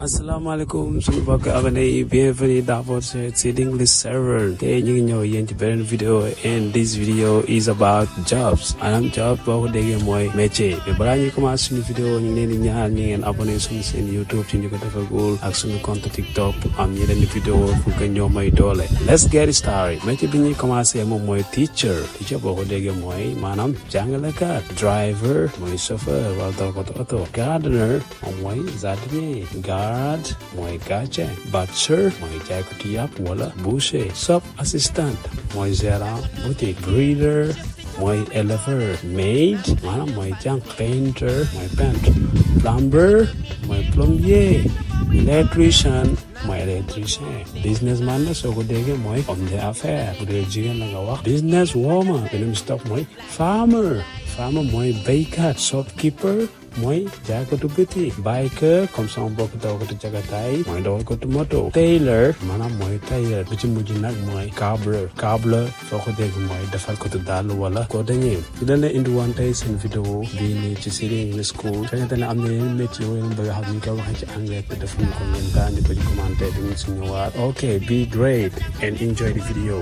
Assalamu alaikum suñu mbokk abonné yi bienvenue dans votre site English server tey ñu ngi ñëw yéen ci beneen vidéo and this video is about jobs maanaam job boo ko déggee mooy métier mais balaa ñuy commencé suñu vidéo ñu ngi leen di ñaan ñi ngeen abonné suñu seen YouTube ci ñu ko defagul ak suñu compte TikTok am yeneen vidéo pour que ñoo may doole let's get started métier bi ñuy commencé moom mooy teacher boo ko déggee mooy maanaam jàngalekat driver mooy chauffeur wala dawalkatu oto gardener moom mooy jardinier guard mooy gardien butcher mooy jaaykatu yàpp wala boucher shop assistant mooy gérant boutique breeder mooy éleveur maid maanaam mooy jànq painter mooy peintre plumber mooy plombier électricien mooy électricien businessman la soo ko déggee mooy homme d'affaires bu dee jigéen la nga wax business woman beneen stop mooy farmer mooy béykat shopkeeper mooy jaaykatu biti biker comme sama mbokk dawalkatu jagataay mooy dawalkatu moto tailor maanaam mooy tailleur bi ci mujj nag mooy câbleur soo ko dégg mooy defalkatu dàll wala cordonnier ci dañ leen indi woon tey seen vidéo bii nii ci City English School fekkente ne am na yeneen métier yoo leen bëgg a xam ñu koy waxee ci anglais te defuñu ko ngeen daandi ko ci commentaire bi ñu si ñëwaat ok be great and enjoy the video